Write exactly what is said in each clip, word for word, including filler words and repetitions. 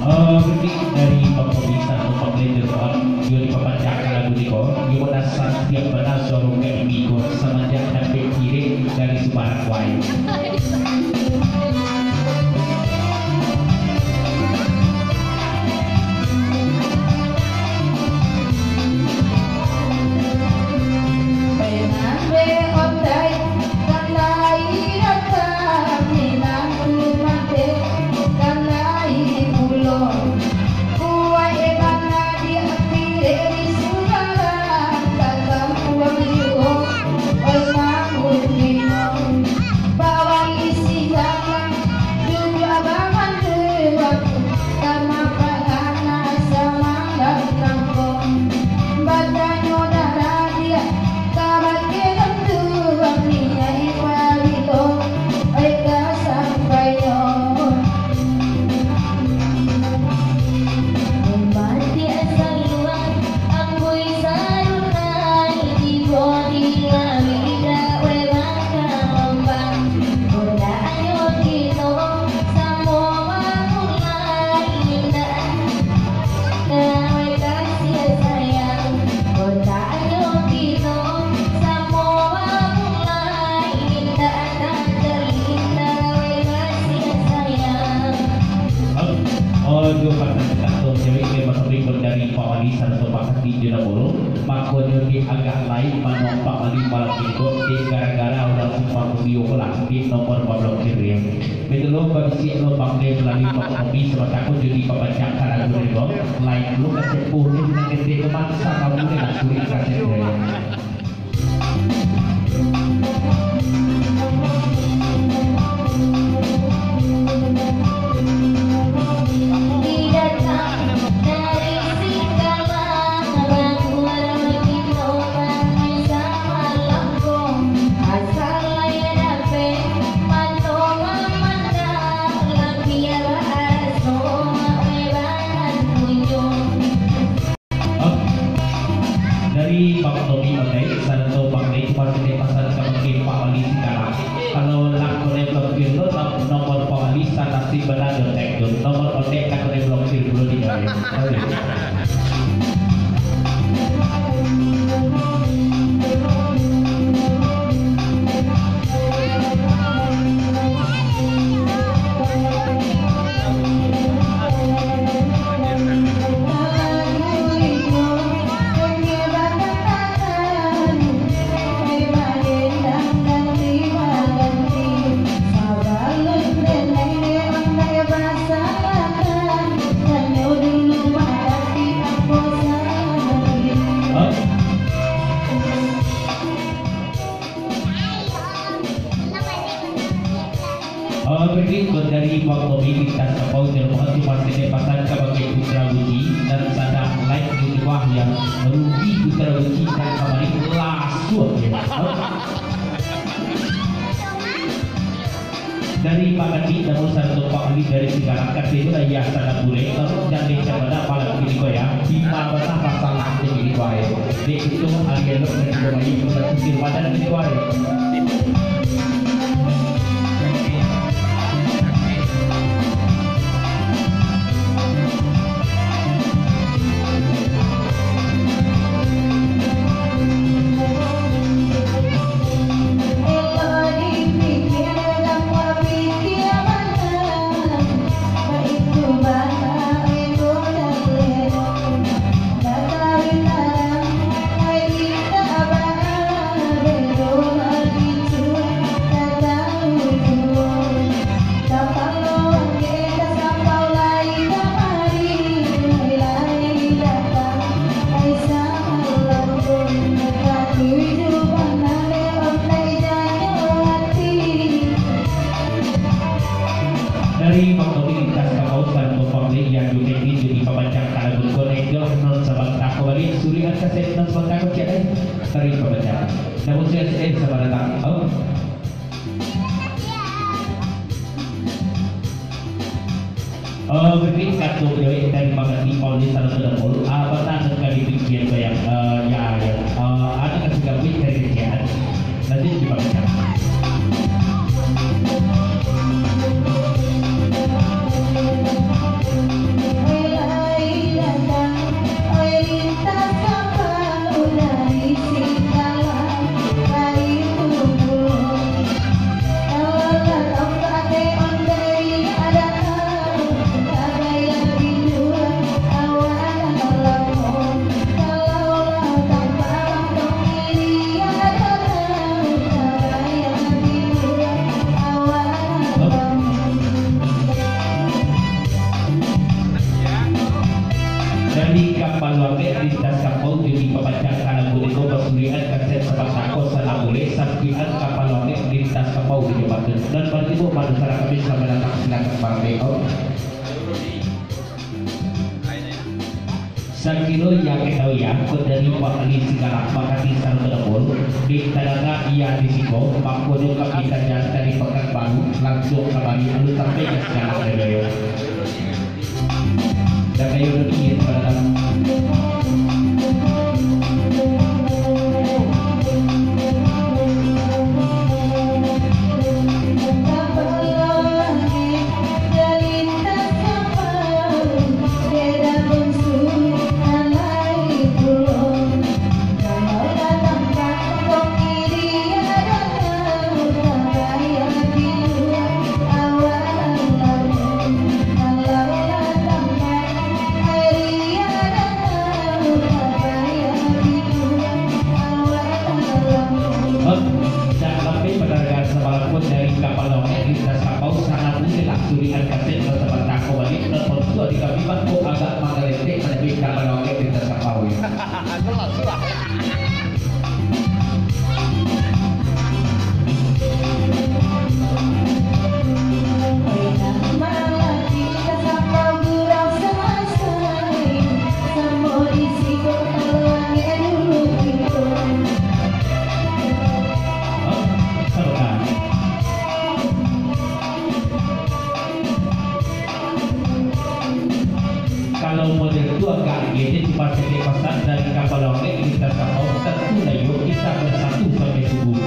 Request dari Bang Tommy sarato Bang Lender, mohon jo dipapancangkan lagu niko. Yo bana santiang bana suaro kami ko, samanjak dapek kirek dari Subarang Kuai. Ojo patah kato cewek ke batabikun dari Pak Wali sarato Pak Kati jo Dapur. Makonyo di agak lain mano Pak Wali malam minggu, di gara-gara urang Simpang Ubi lah, di nomor pablokir yo. Betulo babisiak lo bangke melalui Pak Kopi, sabanta ko jo dipabacakan lagu dari bawah. Lain lo kasepuh ni, nak ketek ke maksa kamu ni nak sulit kasepuh ni. Dari Bang Tommy Ondek, sarato Bang Lei, cuma titip pasan ka Bang Kim, Pak Wali Sigala. Kalau nak konek blokir tu, nom-, nomor Pak Wali, salasih bana dotek tu. Nomor ondek nak konek blokir dulu di kami. Oke. Oh, berikut dari Bang Tommy Bintang Kapau, terima kasih, Mas, titip pasan ka Bang Putra Buci, nan sadang live di rumah, yo. Rugi Putra Buci, nan kamari lasuah, yo. Dari Pak Kati, namun sarato Pak Ali dari Sigalang, Kati tu lah, yo, salah pulai, kalau jan dicamada malam ini ko, yo. Bima basah masalah ini ko, yo. Dek itu, ari elok nan tibo mayik, bukan kusir badan ni, tuan. Dari Bang Tommy Bintang Kapau, sarato Bang Lei, yo, Junaidi, jadi pabacaan kalau berkonek, yo, non sabanta ko baliak, surian kaset non sabanta ko ciek, eh. Dari pabacaan. Namun sudah, eh, selamat datang. Oh. Eh, mungkin kato baliak dari Bang Kati, Pak Ali sarato Dapur. Ah, patang nan ka dipikia tu, yo. Eh, yo, yo. Eh, ado kasih gabui dari kecil. Nanti dipacah. Di kapalo angek lintas kapau, jadi pabacak kalam buniko, basurian kaset sabatako sanak bulek, sampian kapalo angek lintas kapau di jambatan. Dan batibo mano sanak kami, selamat datang, silakan barang beko. Sakiro yang ketahui ya, ko dari Pak Ali Sigala, makati sarang bedebol, di tadanga ia di siko, mako nyo kami kaja dari Pekanbaru, langsuang kamari, alun sampai ka Sigala, Dagayo. Dagayo Dodi, selamat datang. Hop, jan sampai pandangaran sabalakon dari kapalo angek lintas kapau, sanang bulek lah surian kaset nan sabatako baliak, nan ponsua di kami mangko agak manggaletek manabi kapalo angek lintas kapau. Kalau model tu agak gede, cuma sedikit pasan dari kapalo angek lintas kapau, tentu lah yo kita bersatu sampai subuh.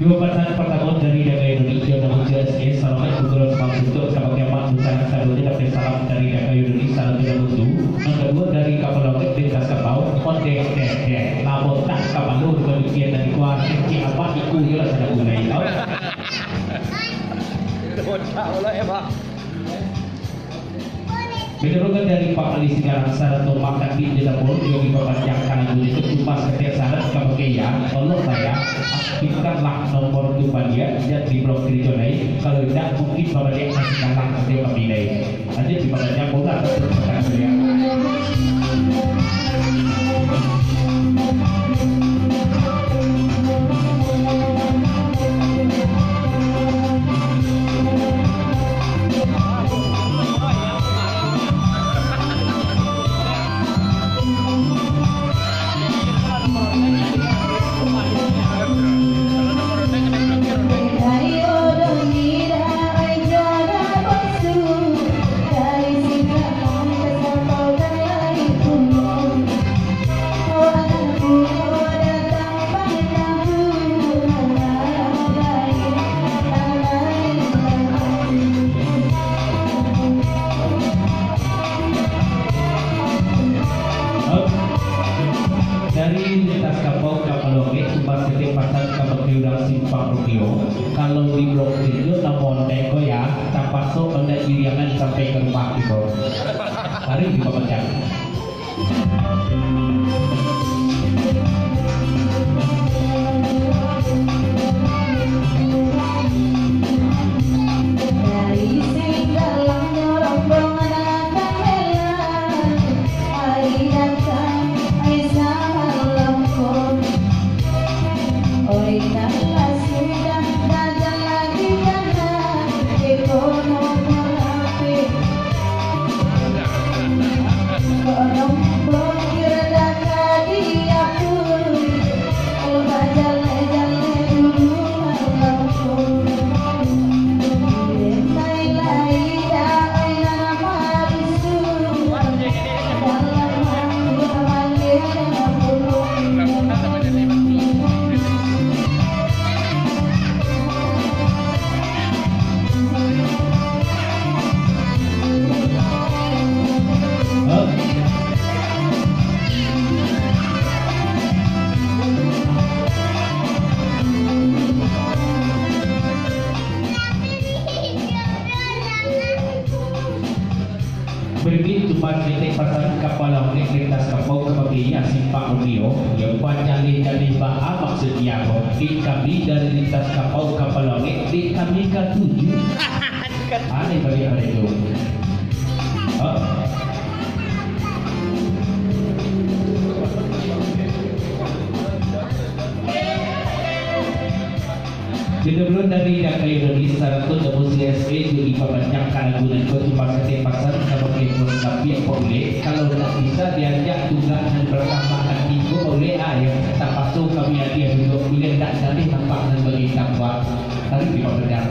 Duo pasan partamo dari Dagayo Dodi, Dodi Muncul S K, salamaik putulan sumang suntuang kabake amak dusanak sadonyo, dapek salam dari Dagayo Dodi, salam tidak mutu. Nan kaduo dari kapalo angek lintas kapau, ondeh deh deh, lah botak kapalo di bagian dari kuah, kecil apak iku yo lah sadang gulai tau. Botak pula ya, Bang. Manaruihkan dari Pak Ali Sigarang sarato Mak Kandin di dapur, yo dipapanjang kalam bunyi tu, cuma satiok sarat kabake ia, tolong baya, aktifkanlah nomor tu baliak, jan diblokir jo lai, kalau indak mungkin babaliak ka Sigalang satiok kami lai. Lanjut dipapanjang, bola terus. Dari lintas kapau ka Palongek, cuma satiok pasan kabake urang Simpang Romeo, kalau diblokir jo namo ondeh ko ya, tapaso ondeh iriangan sampai ka rumah kito. Mari kito pacah. Lintas kapau ka Bagian Simpang Unio, yang bajaleh-jaleh baa maksud iyo ko? Dek kami dari Lintas Kapau Kapalo Angek, dek kami katuju. Aneh baliak pado itu. Hah? Kita belum dari Dakai Indonesia, sarato dapat C S A tu dipapanjang ka lagu nan ko, cuma saketek pasan kabake pun tapi apa boleh. Kalau tak bisa diajak tunggak nan bertambah hati ko boleh ah, ya. Tak patuh kami hadiah duduk, bila tak jadi nampak nan bagi tambah. Tarik dipapanjang.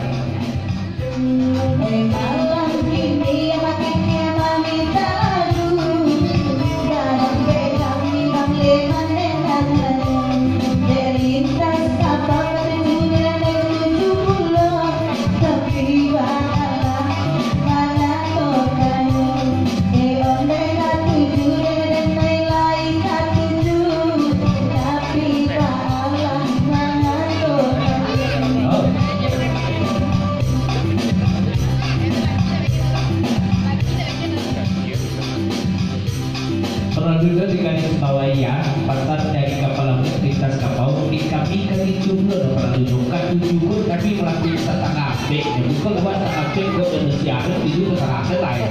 Perlu dulu digarisbawahi, ya, pasan dari kapalo angek Lintas Kapau, di kami kami jomblo, dah pernah duduk, katuju ko, tapi melakukan satangah abek, bukan buat satangah abek, buat manusia, ada tujuh satangah abek lah, ya.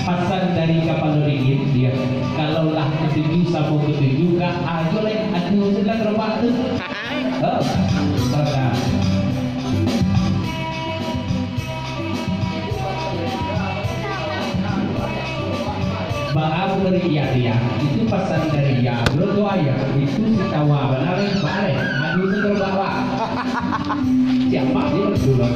Pasan dari kapalo dingin, dia, kalau lah katuju samo katuju, gak ajo lai, aduh, sudah terobak tu. Oh, sudah. Baa dari iya, iya. Itu pasan dari iya. Bro, doa ya. Itu si tawa. Benar, benar. Aduh, itu terbawa. Siapa dia, Bro?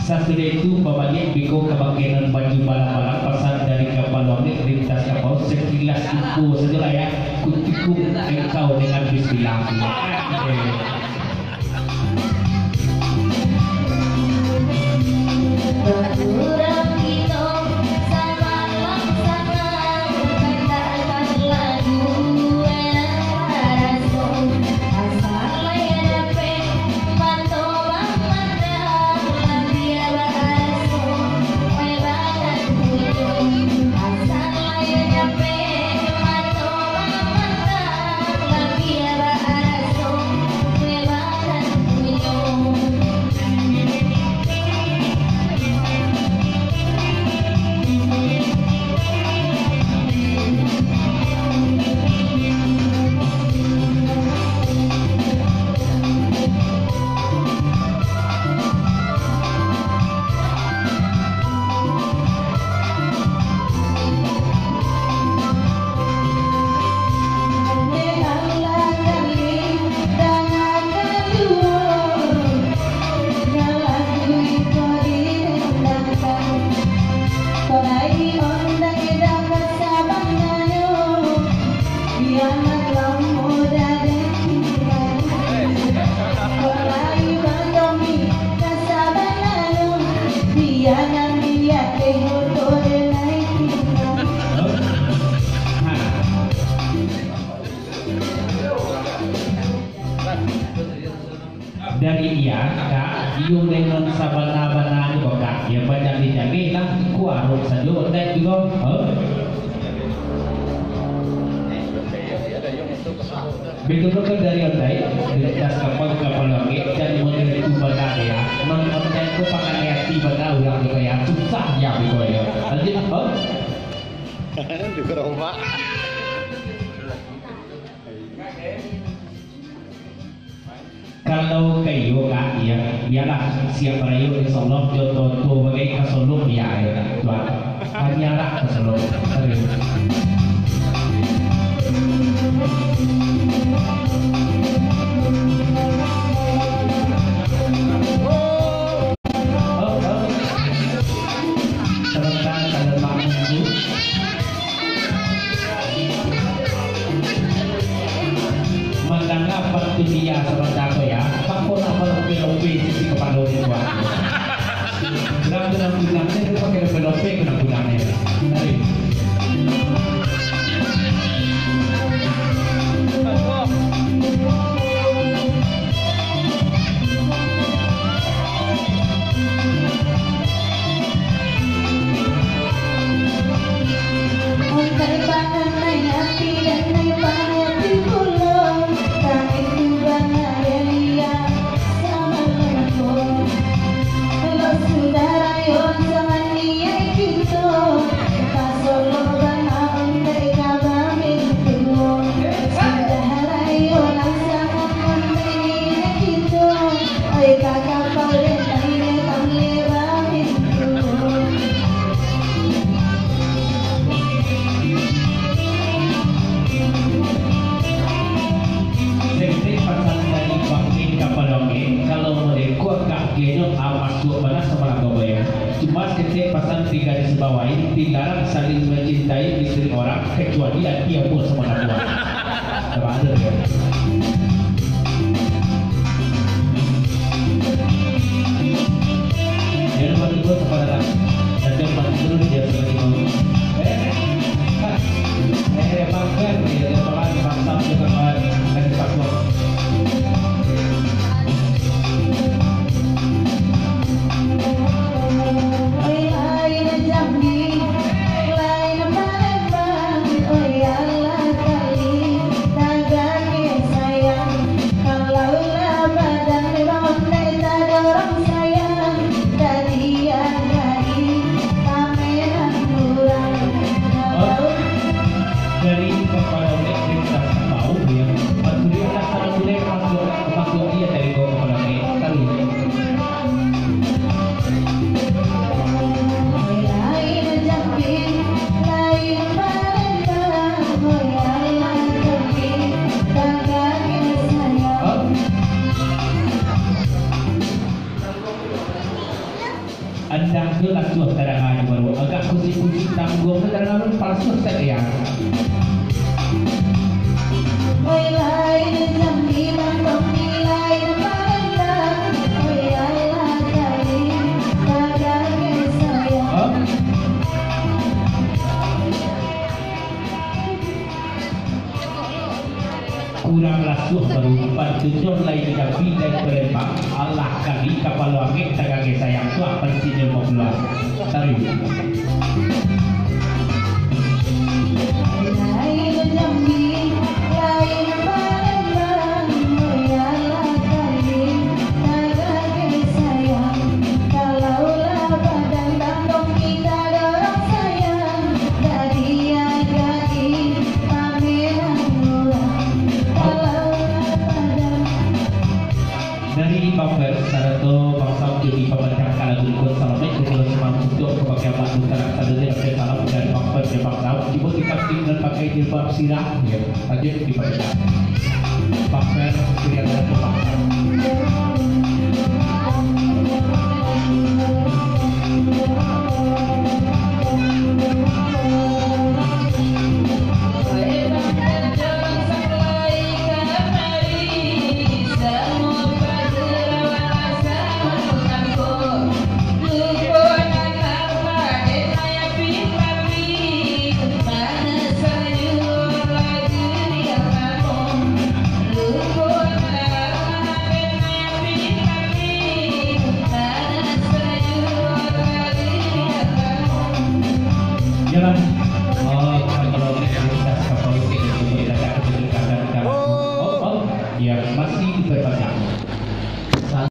Sasudah itu, babaliak biko ka bagian nan baju balang-balang, pasan dari kapalo angek Lintas Kapau, sakilas info sajolah ya, kutikung engkau dengan bismillah. Dari iya, Kak, iyo memang sabana-bananyo, Kak. Yo, bajaleh-jaleh lah, kuarok sajo, dek juo. Hah? Betul-betul dari ondai, dari atas kapal, kapal langik, dan model itu bana ya. Non ondai ko pangan hati, Bana urang tu kaya susah ya biko ya. Lanjut, oh. Di rumah. Kalau kayo, Kak, ya, bialah siap barayo, insyaallah, jo toto bagai ka Solok, ya, ya, Tuan. Panyarak ka Solok. Aduh. Sabanta, kalau mak minggu. Mandanga pantun iya sabanta ko ya, bako nak malompe-lompe sisi kapalo di kuat. Urang tunang-tunang ni pakai lompe-lompe kunang-kunang ni. Tarik. Saketek pasan dari Bang Nin kapalo angek, kalau model ko agak genyo, ah, masuak bana samo lagu ko ya. Cuma saketek pasan tigo garis bawahi, dilarang saling mencintai istri orang, kecuali ati ambo samo anak buah. Sama ada dia. Jangan lupa tidur kepada Raja Panjul, dia sebagai mau. Eh, eh, eh, Bang Fer, dia, dia, Bang, Bang Sam, dia, Bang, Bang, kasih password. Dari kapalo nek minta tahu ya. Paturilah kalau boleh masuk, masuk dia dari kapalo nek. Tahu ya. Andang tu lasuah tadanga jo baru, agak kusik-kusik tangguang tu tadanga tu palsuah saketek ya. Hah? Kurang lasuah baru, pantunyo lai Nabi dari Palembang, alah kali kapalo angek tagageh sayang tu apan sinyo mau keluar. Taruih. Dari Bang Fer sarato Bang Sam jadi pamantang ka lagu ikut salam, eh, kecil semangat untuk kebahagiaan Bang Duta, salam dari Bang Fer dan Bang Sam, cuba dikasih dan pakai jilbab sirah, ya. Lanjut di Pak Ida. Pak Fer, pilihan satu, Pak. Jalan.